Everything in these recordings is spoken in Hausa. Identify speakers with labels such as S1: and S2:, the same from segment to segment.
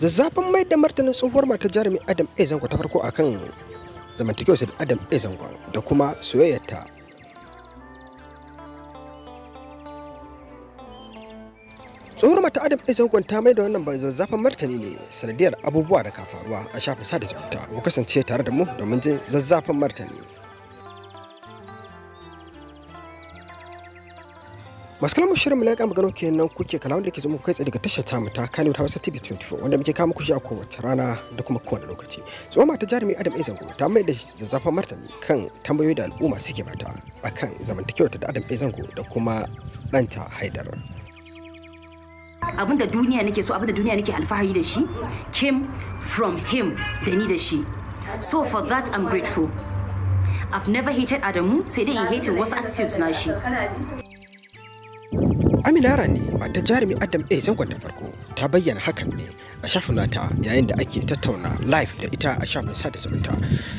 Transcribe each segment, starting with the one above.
S1: Zazzafan mai da martanin tsohuwar matar jarumi Adam A. Zango ta farko akan zamantakewarsa da Adam A. Zango da kuma soyayyarta. Tsohuwar mata Adam A. Zangon ta mai da wannan zazzafan martani ne sanadiyar abubuwa da ka faruwa a shafin sada zumunta. Ku kasance tare da mu domin jin zazzafan martani. Masu kalamun shirin mu laƙa magano kenan kuke kala wanda ke zama kai tsaye daga tashar tamu ta Kano Hausa TV 24 wanda muke kawo muku shi a kowace rana da kuma kowane lokaci. Tsohuwar mata jarumi Adam A. Zango ta mai da zazzafan martani kan tambayoyi da al'umma suke mata akan zamantakewarta da Adam A. Zango da kuma ɗanta Haidar.
S2: Abinda duniya nake so, abinda duniya nake alfahari da shi came from him, da ni da shi. So for that I'm grateful. I've never hated Adamu, sai dai in hated wasu attitudes na shi.
S1: Amina Rani, matar jarumi Adam A. Zangon ta farko, ta bayyana hakan ne a shafin nata yayin da ake tattauna live da ita a shafin sada zumunta.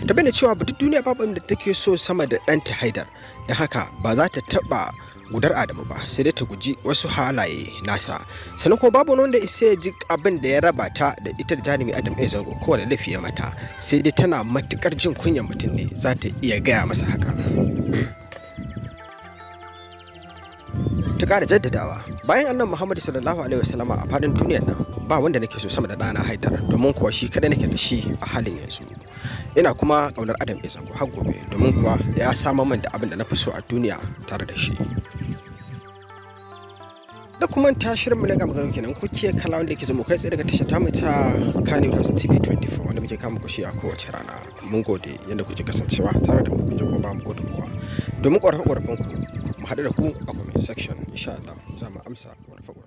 S1: Ta bayyana cewa duk duniya babu inda take so sama da ɗanta Haidar, don haka ba za ta taɓa gudar Adamu ba, sai dai ta guji wasu halaye nasa. Sannan kuma babu wanda isa ya ji abin da ya raba ta da ita da jarumi Adam A. Zango kowane laifi ya mata, sai dai tana matukar jin kunyar mutum ne za ta iya gaya masa haka. Ta ƙara jaddadawa, bayan annabi Muhammad sallallahu alaihi wasallama a faɗin duniyar nan ba wanda nake so sama da ɗana Haidar, domin kuwa shi kaɗai nake da shi a halin yanzu. Ina kuma ƙaunar Adam A. Zango har gobe, domin kuwa ya samar min da abin da na fi so a duniya tare da shi. Da kuma ta shirin mu laga magana kenan kuke kala wanda yake zo mu kai tsaye daga tashar tamu ta Kano Hausa TV 24 wanda muke kama ku shi a kowace rana. Mun gode yadda kuke kasancewa tare da mu, kun ji kuma ba mu gudunmuwa domin ƙorafe-ƙorafen ku. Mu haɗu da ku a comment section insha Allah, za mu amsa ƙorafe-ƙorafen.